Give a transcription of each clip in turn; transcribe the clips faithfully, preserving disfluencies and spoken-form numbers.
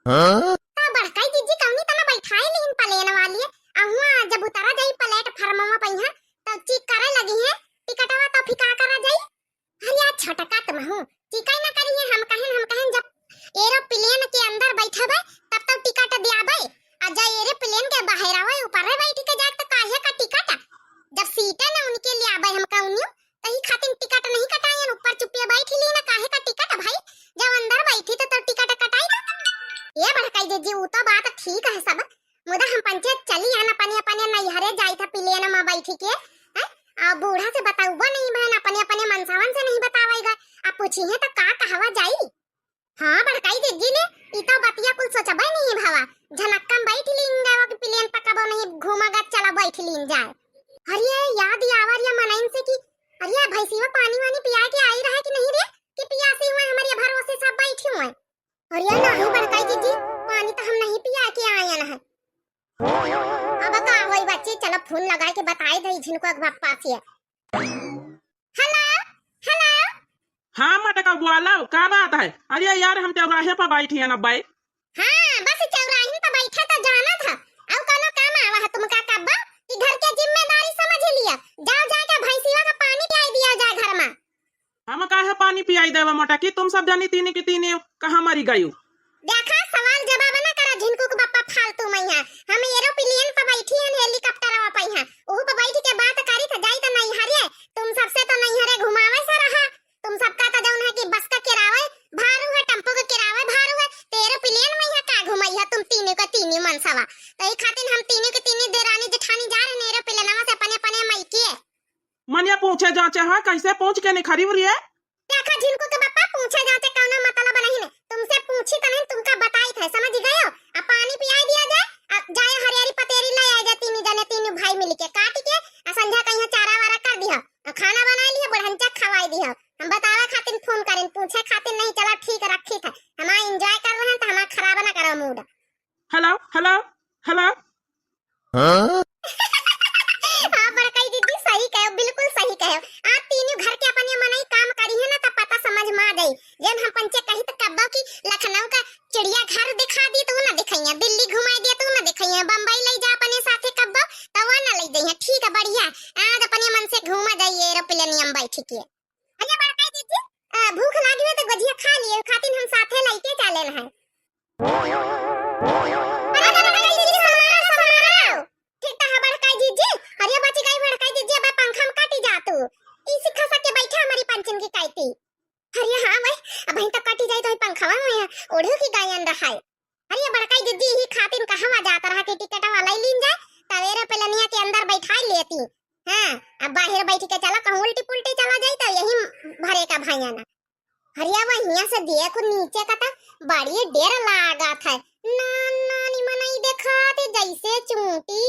हाँ? त बड़काई जिज्जी कौनी तना बैठाए लिहिन प्लेन वाली, अहुआ जब उतरा जाई प्लेटफार्मवा पहिया, तब चीक करे लगिहैं, "टिकटवा तो फिर का करा जाई?" अरे छोटका तुमहू, चीकई न करिहैं, हम कहेन, हम कहेन जब एरोप्लेन के अंदर बैठबे, तब तो टिकट दियाबे, आ जब एरोप्लेन के बाहर आवे, ऊपरे बैठ के जाए, तो काहे का टिकट? जब सीटे न उनके लिए आबे, हम कहूँ, तही खातिर टिकट नहीं कटाएन, ऊपर चुप्पे बैठ ली ना, काहे का टिकट भाई? जब अंदर बैठी तो, तो टिकट कटाई ना। ए बड़काई जिज्जी, उ तो बात ठीक है सब, मुदा हम पंचे चली हन अपने अपने नैहरे जाई था प्लेन में बैठी के, हैं? आ बूढ़ा से बताउबो नहीं बहन, अपने अपने मनसावन से नहीं बतावेगा, आ पूछिहैं तो का कहवा जाई? हाँ बड़काई जिज्जी ने, ई तो बतिया कुल सोचबे नहीं भवा। झनक्कम बैठ लीन गवा कि प्लेन पकबो नहीं, घूमा गा चला बैठ लीन जाए। अरे याद आवा रे मनइन से कि अरे भैंसिया पानी वानी पिया के आई रहा कि नहीं रे, कि पियासी हुए हमारे भरोसे सब बैठी हुए। अरे नहीं बड़काई जिज्जी, पानी तो हम नहीं पिया के आयन है। अब का होई बच्ची, चलो फोन लगा के बताए दे झिनको एक बार पास ये। हेलो, हेलो। हाँ मटका बोला, का बात है? अरे यार हम चौराहे पर बैठी है ना बाई। हाँ बस चौराहे पर बैठा तो जाना था, और कोनो काम आवा है तुमका कब्बा कि घर के जिम्मेदारी समझ लिया, जाओ जाके भैंसिया का पानी पियाई दिया जाए घर में। हम काहे पानी पियाई देवा मोटकी, तुम सब जनी तीनी की तीनी कहाँ मरी गयू? देखा, सवाल जवाब ना करा झिनकू के बापा फालतू में यहाँ। हम एरोप्लेन पर बैठी हैं, हेलीकॉप्टर पर यहाँ, ओहू पर बैठ के बात करी तो जाई तो नैहरे। तुम सबसे तो नैहरे घुमावे से रहा, तुम सबका तो जौन है कि बस का किरावे भारू है, टेम्पो का किरावे भारू है, तो एरोप्लेन में यहाँ का घुमाई है तुम तीनों का तीनों मनसवा। तो ये खातिर हम तीनों के तीनों देरानी जेठानी जा रहे हैं एरोप्लेनवा से अपने अपने मायके। मनिया पूछे जांचे है, कैसे पूछ के निखरी उरिए? देखा झिनकू के बापा, पूछे जांचे कौनो मतलब नहीं ने। तुमसे पूछी त नहीं, तुमका बताई थे, समझ गयो? अब पानी पियाई दिया जाए, अब जाए हरियरी पतेरी ले आए जाए, तीन जने तीन भाई मिल के काट के, आ संझा कहीं चारा वारा कर दिया, आ खाना बनाई लिया, बढ़ंचा खवाई दिया। हम बतावे खातिर फोन करें, पूछे खातिर नहीं। चला ठीक रखी थे, हमारा एंजॉय कर रहे हैं तो हमारा खराब ना करो मूड। हेलो, हेलो, हेलो। हाँ? हाँ, बड़काई दीदी, सही कहो, बिल्कुल सही कहो। आप तीनों घर के अपने मनई काम करी है ना, तो पता समझ में आ जाई। जब हम पंचे कही तो कब्बो की लखनऊ का चिड़ियाघर दिखा दी तो ना दिखाइए, दिल्ली घुमाई दिया तो ना दिखाइए, बम्बई ले जा अपने साथे कब्बो तो वो ना ले जाइए। ठीक है, बढ़िया, आज अपने मन से घूमा जाइए एरोप्लेनियम बैठ के। अरे बड़काई दीदी, आ, भूख लागी है तो गोझिया खा लिए, खातिर हम साथे लइके चले हैं। अरे बड़काई दीदी, समारो, समारो। ठीक तो है बड़काई दीदी। अरे बच गई बड़काई दीदी, अब पंखा में कटी जा तू। इसी खसा के बैठा हमारी पंचन की काइती। अरे हाँ वही, अब वहीं तो कटी जाए तो वही पंखवा में है, ओढ़ू की गायन रहा है। अरे बड़काई दीदी, ही खातिन कहवा जात रहा कि टिकट वाला ही लीन जाए, तब एरोप्लेनिया के अंदर बैठा लेती। हाँ, अब बाहर बैठ के चला, कहूँ उल्टी पुल्टी चला जाई तो यही भरे का भैया ना। अरे अब हियाँ से देखो नीचे का तो बड़ी डेर लागत है। ना, नानी मनई देखात जैसे चूंटी।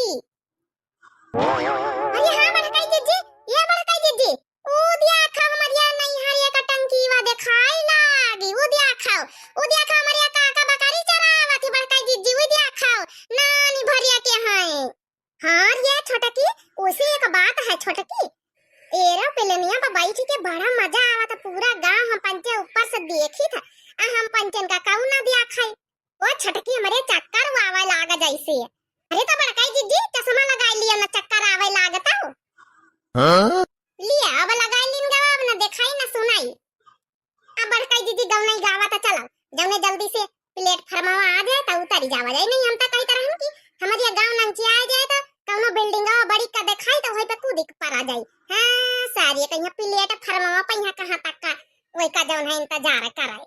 अरे हाँ बड़काई जिज्जी, ये बड़काई जिज्जी, ऊ देखा हमरिया नैहरिया का टंकीवा देखाई लागी, ऊ देखा, ऊ देखा हमरिया काका बकरी चरावत ही बड़काई जिज्जी, ऊ देखा, नानी भरिया के हैं। हाँ रे छोटकी, उसी एक बात है छोटकी, एरोप्लेनिया पर बैठ के बड़ा मजा आवत, पूरा गांव हम पंचे ऊपर से देखी था, आ हम पंचन का कऊ ना दिया खाई। ओ छोटकी, हमरे चक्कर आवे लाग जैसे। अरे तो बड़काई जिज्जी, चश्मा लगाई लिया ना, चक्कर आवे लागता हो। हाँ? लिया, अब लगाई लीन गवा, अब ना देखाई ना सुनाई। अब बड़काई जिज्जी गौनई गावा तो चलो, जौने जल्दी से प्लेटफार्मवा आ जाए तो उतरी जावा जाए। नहीं, हम तो कही तरह कि हमारे गाँव नंचिया आ जाए तो कौनो बिल्डिंगवा बड़ी का देखाई तो वहीं पे कूदी के परा जाई। हाँ, सारी कहीं प्लेटफार्मवा पे यहाँ कहाँ तक का, वही का जौन है इंतजार कराए।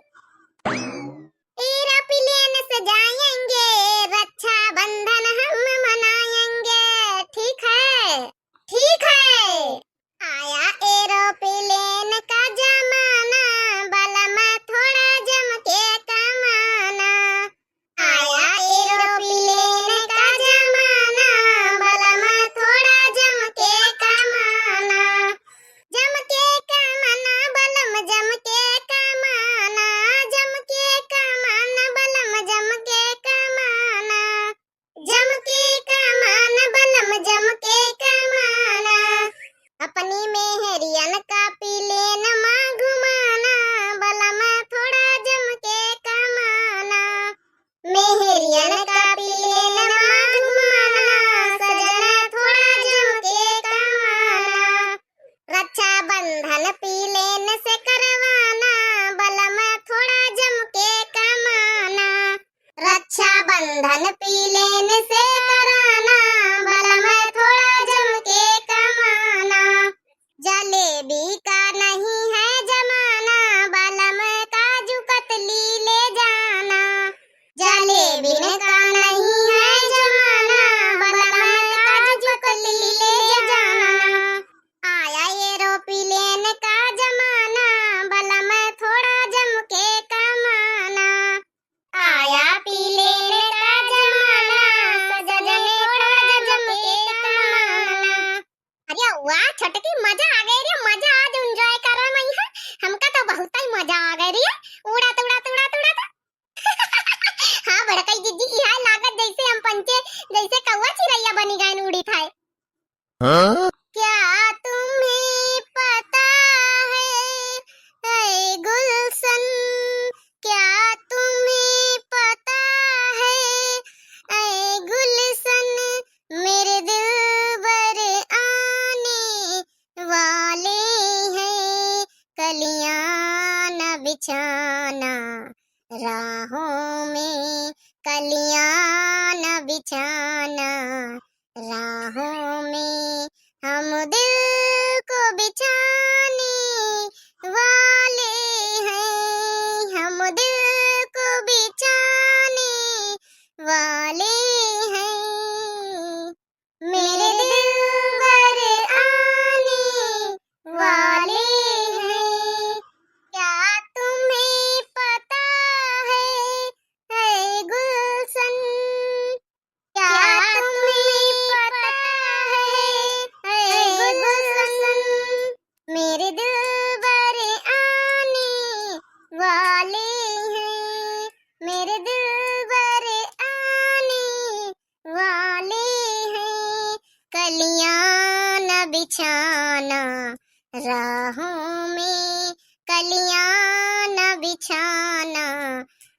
एरोप्लेन से जाएंगे, रक्षाबंधन हम मनाएंगे, ठीक है? ठीक है। आया एरोप्लेन का जमाना, बलम थोड़ा जम के कमाना। आया एरोप्लेन का जमाना, बलम थोड़ा जम के कमाना। जम के कमाना बलम, जम के कमाना, जम के कमाना बलम, जम के कमाना, जम के कमाना बलम, जम के कमाना। अब बंधन पीलेन से करवाना, बलम थोड़ा जम के कमाना। रक्षाबंधन पीलेन से कराना, बलम थोड़ा जम के कमाना। जलेबी का नहीं है जमाना, बलम काजू कतली ले जाना। जलेबी का नहीं है जमाना, बलम काजू कतली ले जाना। आया एरोप्लेन का जमाना, बलम थोड़ा जम के कमाना। आया पीलेन का जमाना, सजन थोड़ा जम के कमाना। अरे वाह छोटकी, मजा आ गए रे, मजा। आज enjoy कर रहा मैं यहाँ। हमका तो बहुत ही मजा आ गए रे, उड़त उड़त उड़त उड़त। हाँ बड़कई जिज्जी, इहाँ लागत जैसे हम पंचे, जैसे कौआ चिरैया बनी गए उड़ी थाए। हाँ? क्या तुम्हें पता है, ऐ गुलशन, क्या तुम्हें पता है, ऐ गुलशन, मेरे दिलबर आने वाले हैं, कलियां न बिछाना राहों में, कलियां न बिछाना राहों में, हम दिल को बिछाने वाले हैं, हम दिल को बिछाने वाले हैं। मेरे दिलबर आने वाले हैं। क्या तुम्हें पता है, ऐ गुलशन? क्या तुम्हें पता है, ऐ गुलशन? मेरे दिलबर आने वाले हैं, मेरे दिलबर आने वाले हैं। कलियां न बिछाना राहों में, कलियां न बिछाना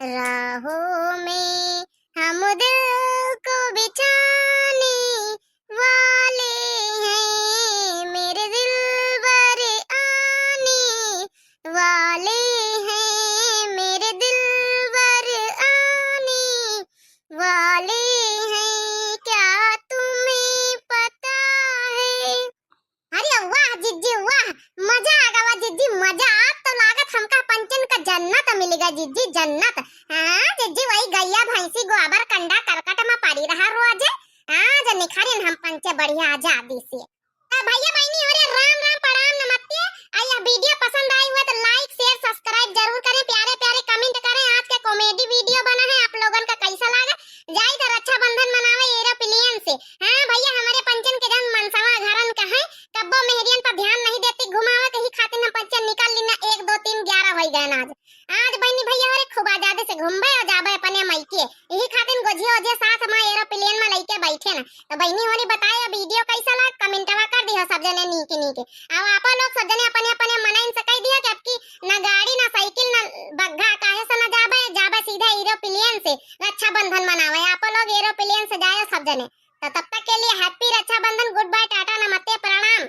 राहों में, हम दिल को बिछाने वाले हैं, मेरे दिलबर आने वाले हैं, मेरे दिलबर आने वाले हैं। क्या तुम्हें पता है? अरे वाह जिज्जी वाह, मजा आ गवा जिज्जी मजा। आज तो लागत हमका पंचन का जन्नत मिल गया जिज्जी, जन्नत। हाँ जिज्जी, वही गैया भैंसी गोबर कंडा करकट में पड़ी रहा रोज। आज निखारिन हम पंचे बढ़िया आजादी से। तो भैया बहनी हो रे, राम राम, प्रणाम, नमस्ते। आ यह video पसंद आई हुआ तो like, share, subscribe जरूर करें, प्यारे प्यारे comment करें। आज के comedy video बना है, आप लोगन का कैसा लागा? जाई तो रक्षाबंधन मनावे aeroplane से। हाँ भैया, हमारे पंचन के जन मनसवा घरन का है, कब्बो मेहरियन पर ध्यान नहीं देती, घुमावे के ही खातिर हम पंचन निकाल लीना, एक, दो, तीन, ग्यारह हो गए आज। आज बहनी भैया हो रे, खूब आजादी से घूमबे और जाबे अपने मायके। यही खातिर गोझिया ओझिया साथ में aeroplane में लेके बैठे ना। तो बहनी होनी बताए, video कैसा लाग, commentवा कर दिहो सब जने नीक नीक। अब आपो लोग सब जने अपने अपने मनइन से कह दिहो कि अब की ना गाड़ी, ना साइकिल, ना बग्घा, काहे से ना जाबे, जाबे सीधे aeroplane से रक्षाबंधन मनावे। आपो लोग aeroplane से जाए सब जने। तो तब तक के लिए happy रक्षाबंधन, good bye, टाटा, नमस्ते, प्रणाम।